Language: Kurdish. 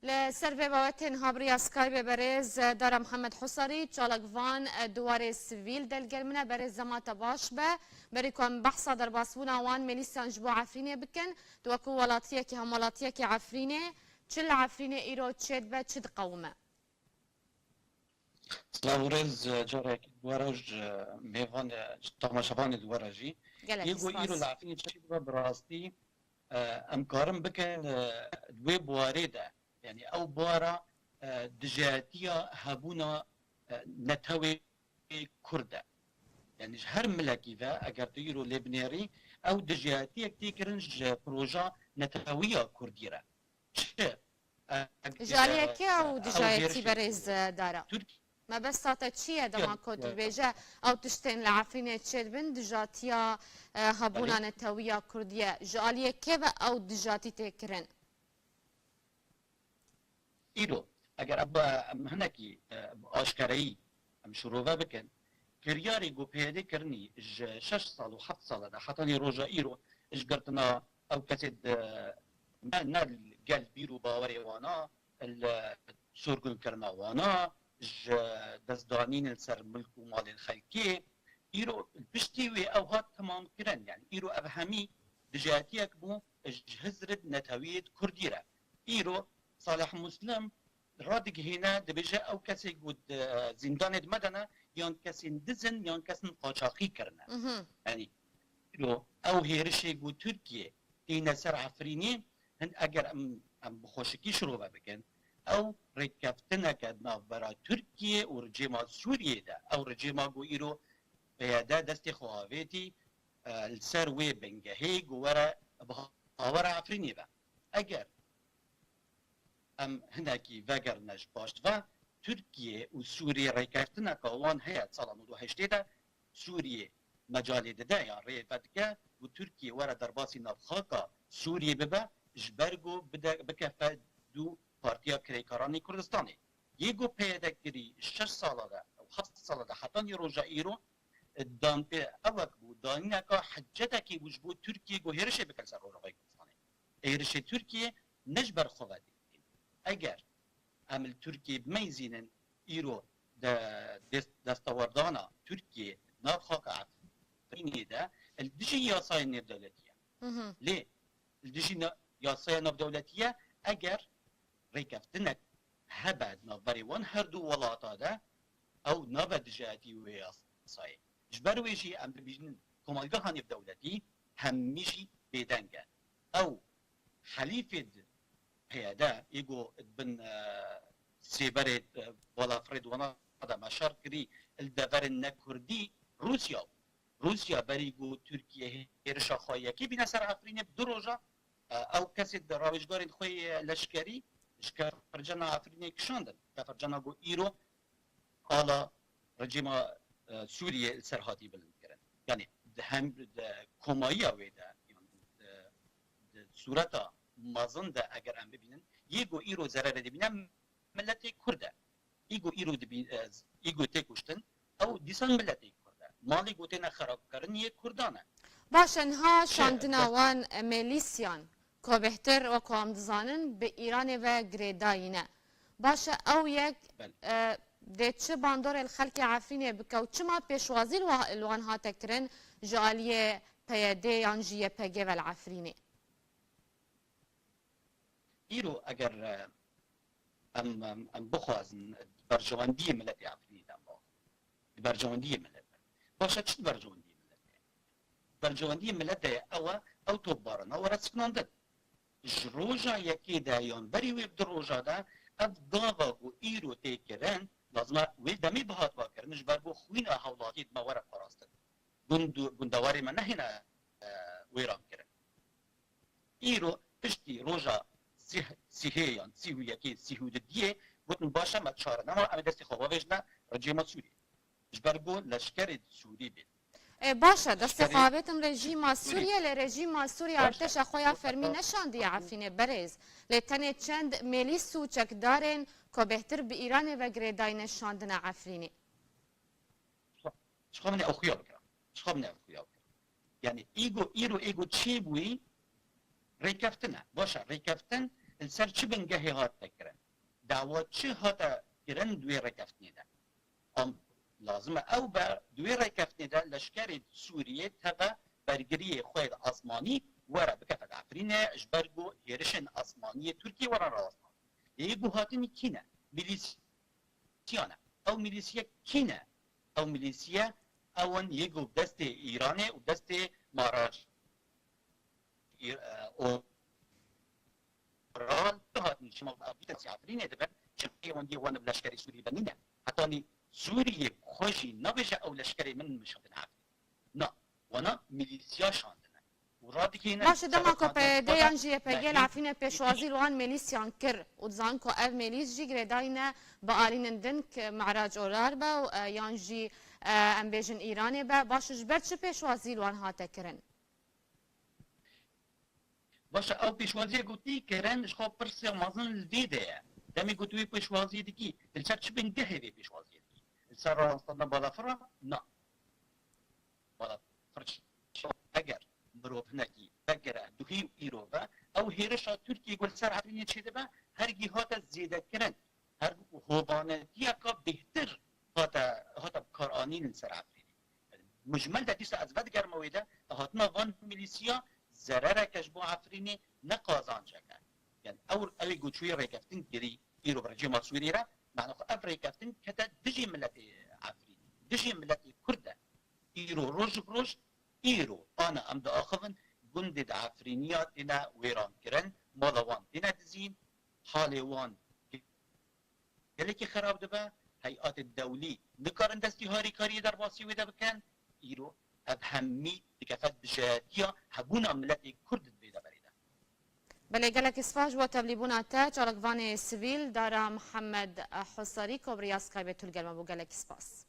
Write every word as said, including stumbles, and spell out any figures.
Li ser vê babetê niha bi riya Skype berêz Dara Mihemed Husarî, çalakvan, e, di warê sivîl de li gel min e. Berêz, dema te baş be. Berî ku em behsa derbasbûna wan milîsyan ji bo Efrînê bikin, tu wekû welatiyekî, hemwelatiyekî Efrînê, çi li Efrînê îro çêdibe, çi diqewime? Silav û rêz, e, carek di we re ji mêvan, e, ji temaşevanê di we re jî. Gelekî Yê ku îro spas. Li Efrînê çi dibe bi rastî, e, em karin bikin, e, di wê buarê de, yanî ew buara, e, dijayetiya hebûna, e, netewê Kurd e. Yanî ji her milekî ve eger tu îro lê binêrî, ew dijayetiyek tê kirin ji proja netewiya Kurdî re. Çi? E, Ji aliyê e, kê ew e, ew dijayetî hêrişê berêz, e, Dara? Tirk- Mebesta te çi ye dema Tirk- ku tu dibêje ew tiştên li Efrînê çêdibin, dijatiya, e, hebûna Belê. netewiya Kurdî ye? Ji aliyê kê ve ew dijatî tê kirin? Îro, eger ev, em hinekî, e, bi aşkereyî em şirove bikin, kiryarê ku P Y D kirinî ji şeş sal û heft sala de hetanî roja îro, ji girtina ew kesê di, ne, ne gel bîr û bawerê wana, li sorgunkirina wana, ji destdanîn li ser milk û malên xelkê, îro piştî wê ew hat temamkirin. Yanî îro ev hemî dijayetiyek bû ji hizrê netewiyê Kurdî re. Îro Salih Muslim radigihîne, dibêje ew kesê ku di zîndanê di me de ne, yan kesên diz in, yan kesên qaçaxî kirine. Mhm. Yanî îro ew hêrişê ku Tirkiye tîne ser Efrînê, hin eger em, em bi xweşikî şirove bikin, ew rêkeftineke di navbera Tirkiye û rejîma Sûriyê de, ew rejîma ku îro P Y D destê xwe avêtî, e, li ser wê bingehê ku were bi hawara Efrînê be. Eger em hinekî vegerine ji paşve, Tirkiye û Sûriyê rêkeftineke wan heye, sala nod û heştê de Sûriyê mecalê dide ya rê vedike ku Tirkiye were derbasî navxaka Sûriyê bibe, ji ber ku bide, bikefe dû Partiya Kirêkaranê Kurdistanê. Yê ku P Y D kirî şeş sala de û heft sala de hetanî roja îro, dan pê ewek bû, danîneka hiccetekê bû ji bo Tirkiye ku hêrişê bike li ser Rojavayê Kurdistanê. Hêrişê Tirkiye ne ji ber xwe ve tê. Eger em li Tirkiye bimeyzînin, îro de dest-, destewerdana Tirkiye nav xaka Efrînê de li dijî yasayên nêvdewletî ye. Mhm. Lê li dijî na-, yasaya navdewletî ye, eger rêkeftinek hebe di navberê wan her du welata de, ew nabe dijayetî wê yasayê. Ji ber wê jî em dibînin komelgeha nêvdewletî hemî jî bêdeng e. Ew helîfê di P Y D, ê ku di bin, e, sêberê, e, balafirê di wana de me şer kirî, li deverên ne kurdî Rûsya bû. Rûsya berî ku Tirkiye hêrişa xwe yekê bîne ser Efrînê bi du roja, e, ew kesê di rawêjgarên xwe yê leşkerî ji Kefircena Efrînê kişandin. Kefircena ku îro ala rejîma, e, Sûriyê li ser hatî bilind kirin. Yanî di hem di komayiya wê de, yan di, di sûreta mezin de eger em bibînin, yê ku îro zererê dibîne miletê Kurd e. Î ku îro dibî-, e, î ku tê kuştin, ew dîsan miletê Kurd e. Malê ku têne xerabkirin yê Kurdan e. Baş e, niha Çi? şandina Bes- wan, e, milîsyan, ku bêhtir, wekû em dizanin, bi Îranê ve girêdayî ne. Baş e, ew yek, Belê. e, dê çi bandorê li xelkê Efrînê bike û çima pêşwazî li wa-, li wan hate kirin ji aliyê P Y D yan jî Y P G ve li Efrînê? Îro eger, e, em, em, em bixwazin di berjewendiyê miletê Efrînê de em baxin. Di berjewendiyê milet de. Baş e, çi di berjewendiyê milet de ye? Berjewendiyê milet de ye, ew e, ew topbarana were sekinandin. Ji roja yekê de yan berî wê bi du roja de ev gava ku îro tê kirin, lazim e wê demê bihatba kirin, ji ber ku xwîna hewlatiyê di me were parastin. Gund û gundewarê me nehêne, e, wêran kirin. Îro piştî roja sîh-, sîhê yan sî û yekê, sî û didiyê gotin, baş e, me çare nema, em ê destê xwe bavêjine rejîma Sûriyê. Ji ber ku leşkerê Sûrî bê. E, baş e, destê Leşkerê xwe avêtin rejîma Sûrî. Sûriyê, lê rejîma Sûrî Baş e. artêşa xwe ya fermî neşandiye Efrînê berêz. Lê tenê çend mêlîs û çekdarên ku bêhtir bi Îranê ve girêdayî ne şandine Efrînê. Ji xwe min ê ew xuya bikirim. Ji xwe min ê ev xuya bikirim. Yanî îgo, îro êgo çêbûyî rêkeftin e. Baş e, rêkeftin li ser çi bingehê hate kirin? Dawa çi hate kirin di wê rêkeftinê de? Em lazim e ew be di wê rêkeftinê de leşkerê Sûriyê teve bergiriyê xwe yê asmanî were bikeve di Efrînê, ji ber ku hêrişên asmanî yê Tirkiyê were rawestan. Yê ku hatinî kî ne? Milîsyan e. Ew milîsiye kî ne? Ew milîsiye ew in yê ku destê Îranê û destê Maraş Îr-, e, o ran bihatin şima vî Efrînê dibin, çimkî wan diye wan bi leşkerê Sûrî benîne. Hetanî Sûriyê xwe jî nabêje ew leşkerê min mişandin Efrîn. Na, wana milîsiya şandine. Û radikîne Baş e, dema ku P Y D yan jî Y P G li Efrînê pêşwazî li wan milîsyan kir û dizan ku ev milîs jî girêdayî ne bi alînin din ki Mehrac Orar be û, e, yan jî, e, em bêjin Îranê be. Baş e, ji ber çi pêşwazî li wan hate kirin? Baş e, ew pêşwaziyê ku tî kirin ji xwe pirsê mezin li vê de ye. Demê ku tu wê pêşwaziyê dikî, tu li ser çi bingehê vê pêşwaziyê dikî? Li ser rawestandina balafira? Na. Balafir çi? Eger mirov hinekî vegere duhî û îro ve, ew hêrişa Tirkiyê ku li ser Efrînê çêdibe, hergî hate zêdekirin. Her û hovanetiyeka bêhtir hate, hate bikaranîn li ser Efrînê. Mujmel de dîsa ez vedigerime wê de, hatina van milîsiya zerereke ji bo Efrînê, ne qazanceke. Yani ew, ew ê ku çûyî rêkeftin kirî, îro bi rejîma Sûrî re, mane xwe ev rêkeftin kete dijî miletê Efrînê, dijî miletê Kurd e. Îro roj bi roj, îro ana em diaxivin, gundê di Efrîniya têne wêrankirin, mala wan têne dizîn, halê wan gelekî xerab dibe, heyatê dewlî nikarin destî harîkariyê derbasî wê de bikin, îro ev hemî dikeve dijayetiya hebûna miletê Kurd di vê deverê de. Belê, gelekî spas ji bo tevlîbûna te, çalakvanê sivîl Dara Mihemed Husarî, ku bi riya Skype tûl gel me bû, gelekî spas.